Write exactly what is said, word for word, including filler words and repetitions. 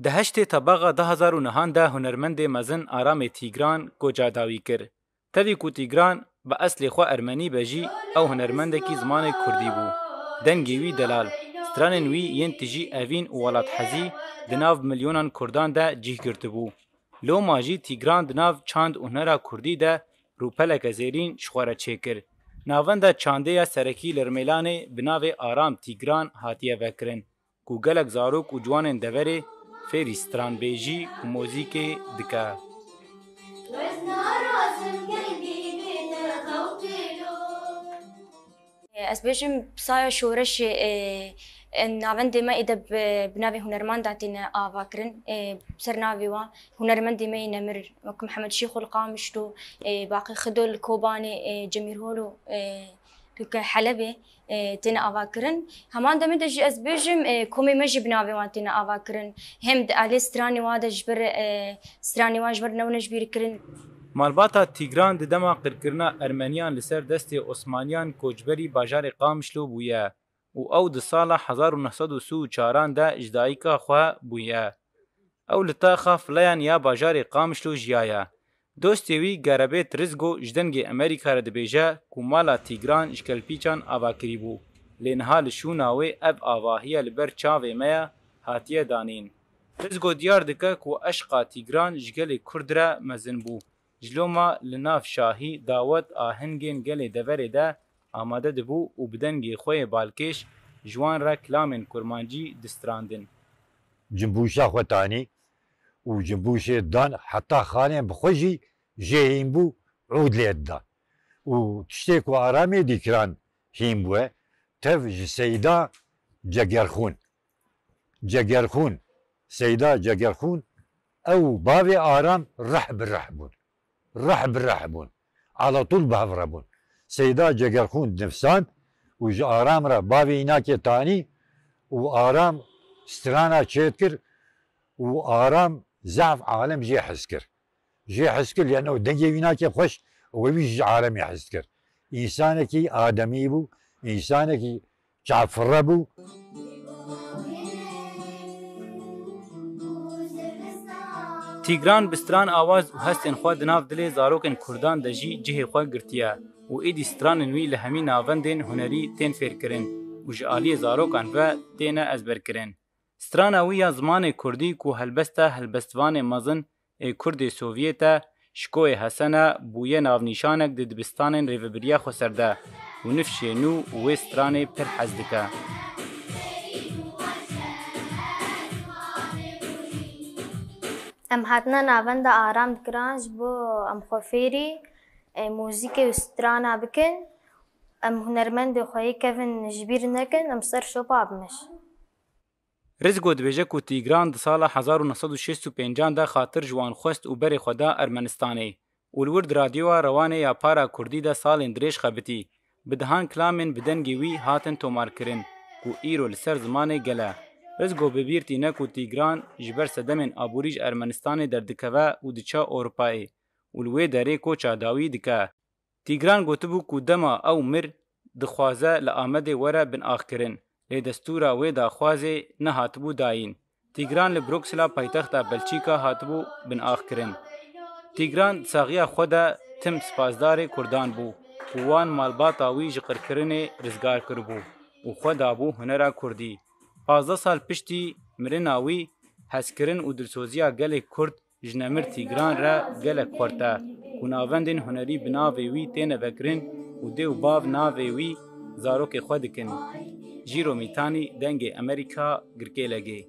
Di heştê tebaxa du hezar û nehan de hunermendê mezin Aramê Tîgran koça dawî kir. Tevî ku Tîgran bi eslê xwe ermenî be jî, ew hunermendekî zimanê kurdî bû. Dengê wî delal, stranên wî yên tijî evîn û welathezî di nav milyonan kurdan de cih girtibû. Loma jî Tîgran di nav çand û hunera kurdî de rûpeleke zêrîn ji xwe re çêkir. Navenda çandê ya serekî li Rmêlanê bi navê Aram Tîgran hatiye vekirin, ku gelek zarok û ciwanên deverê fêrî stranbêjî û mozîkê dike. Ez bêjim saya şoreşê, e, e, navendê me êde bi, bi navê hunermanda têne ava kirin. E, ser navê wan hunermendê me yê nemir, wek Mihemed Şêxul Qamişlo, e, Baqî Xido li Kobanê, e, Cemîrholo, e, li Helebê, e, têne ava kirin. Heman demê de jî ez bêjim, e, komê me jî bi navê wan têne ava kirin. Hem di alê stranê wa de ji ber, e, stranê wan ji ber newne ji bîr kirin. Malbata Tîgran di dema qirkirina Ermeniyan li ser destê Osmaniyan koçberî bajarê Qamişlo bûye û ew di sala hezar û neh sed û sî û çaran de ji dayika xwe bûye. Ew li taxa Fileyan ya bajarê Qamişlo jiyaye. Dostê wî Gerebêt Rizgo ji Dengê Amerîka re dibêje ku mala Tîgran ji kelpîçan ava kirîbû. Lê niha li şûna wê ev avahiya li ber çavê me ya hatiye danîn. Rizgo diyar dike ku eşqa Tîgran ji gelê Kurd re mezin bû. Ji loma li nav şahî, dawet, ahengên gelê deverê de amade dibû û bi dengê xwe yê balkêş ji wan re kilamên kurmancî distrandin. Cimbûşa xwe tanî û cimbûşê dan heta xalên bi xwe jî jê hîn bû, ûd lê dida. Û tiştê ku Aramê Dîkran hîn bûye, tev ji Seyda Cegerxûn. Cegerxûn, Seyda Cegerxûn, ew û bavê Aram reh bi reh bûn. Reh bi reh bûn. Alatûl bi hev re bûn. Seyda Cegerxûn nivsand û ji Aram re bavê înakê tanî û Aram strana çêdikir û Aram zehf alem jê hez kir. Jê hez kir, yani ew dengê wî nake xweş, ew wî ji alemê hez kir. Însanekî ademî bû, însanekî çavfirre bû. Tîgran bi stran awaz û hestên xwe di nav dilê zarokên kurdan de jî cihê xwe girtiye û êdî stranên wî li hemî navendên hunerî tên fêrkirin û ji aliyê zarokan ve têne ezberkirin. Strana wî ya zimanê kurdî ku helbesta helbestvanê mezin ê kurdê Sovyet e, Şikoyê Hesene, bûye navnîşanek di dibistanên rêvebiriya xweser de û nifşê nû wê stranê pir hez dike. Em hatine navenda Aram Dikran ji bo em xwe fêrî, e, muzîkê û strana bikin. Em hunermendê xwe yê kevin ji bîr nekin, em ser şopa bimeşin. Rizgo dibêje ku Tîgran di sala hezar û neh sed û şêst û pêncan de xatir ji wan xwest û berê xwe da Ermenistanê û li wir di radyoya Rewanê ya Para Kurdî de salên dirêj xebitî. Bi dehan kilamên bi dengê wî hatin tomarkirin ku îro li ser zimanê gel e. Rizgo bi bîr tîne ku Tîgran ji ber sedemên aborî ji Ermenistanê derdikeve û diçe Ewropayê û li wê derê koça dawî dike. Tîgran gotibû ku dema ew mir, dixwaze li Amedê were binaxkirin, lê destûra wê daxwazê nehatibû dayîn. Tîgran li Bruksela paytexta Belçîka hatibû binaxkirin. Tîgran di saxiya xwe de tim spasdarê kurdan bû ku wan malbata wî ji qirkirinê rizgar kiribû û xwe dabû hunera kurdî. Pazdeh sal piştî mirina wî, hezkirin û dilsoziya gelê kurd ji nemir Tîgran re gelek xurt e ku navendên hunerî bi navê wî têne vekirin û dê û bav navê wî zarokê xwe dikin. Jîro Mîtanî, Dengê Amerîka, Girkêlegê.